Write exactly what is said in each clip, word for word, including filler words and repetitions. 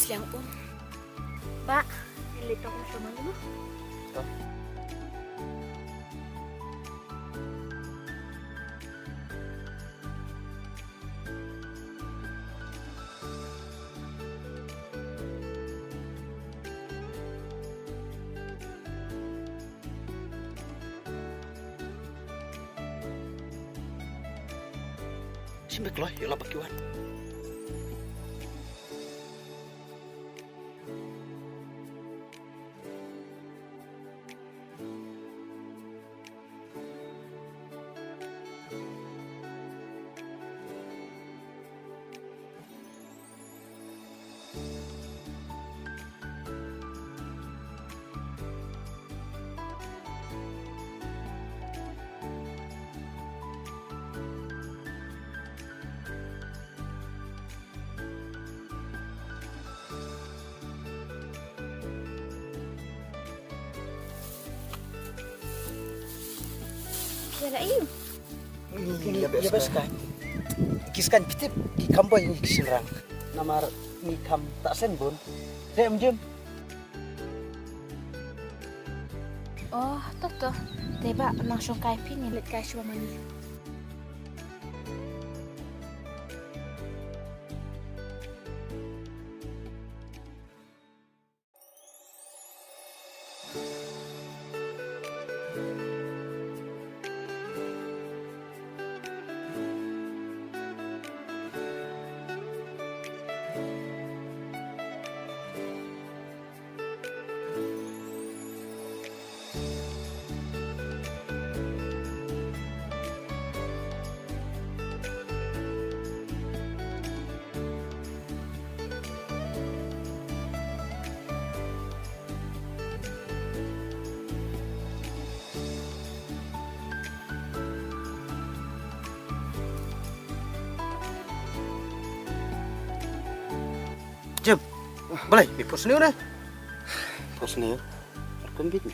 Liang um. Bah, ngin leit tong um shuwa ma ngi mo. Shim beit kloi, ïoh lap ba ki wan. Ïa la ïu. Ïa best kan. Ki skan pitip ki kam boi ngi ki shynrang. Namar ngi kam ta sen bun. Te em jim. Oh, to to. Te ba nang shong kai phi ngi leit kai shuwa ma ngi. Jim, balei me phohsniew ne? Phohsniew? Ar kum bit ne?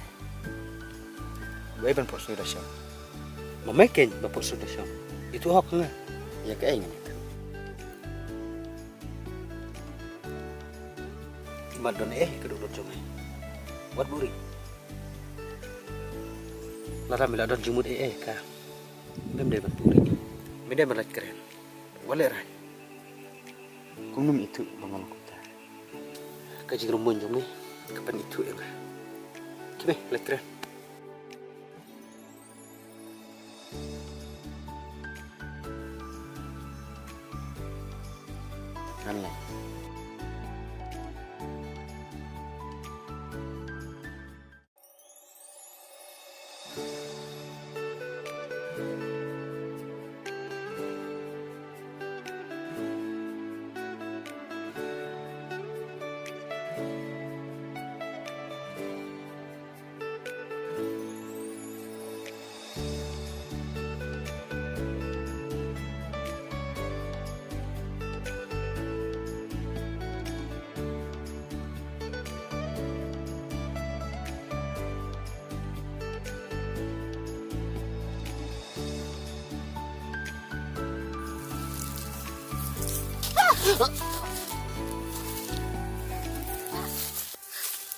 Ba ei ban phohsniew da shong. Ma me keiñ ba phohsniew da shong. Itu hok nga. Ïa kaei ngan ïathuh? Imat don eh ka dohnud jong me. Wat buhrieh. Lada me la don jingmut eh eh ka. Mem dei ban buhrieh. Me dei ban lait kren. Wat lehrain. Kumno me ithuh ba nga long kumta? Ka jingrummoiñ jong me ka pynithuh ïa nga. Khie me lait kren. Ngan leit.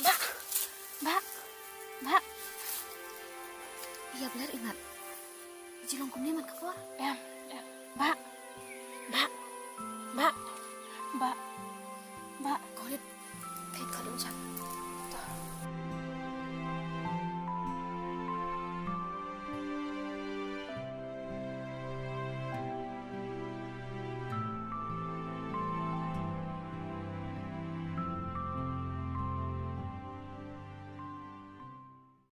Bah, bah, bah. Ïa, bler imat. Jilong kumne man ka por. Em, em. Bah,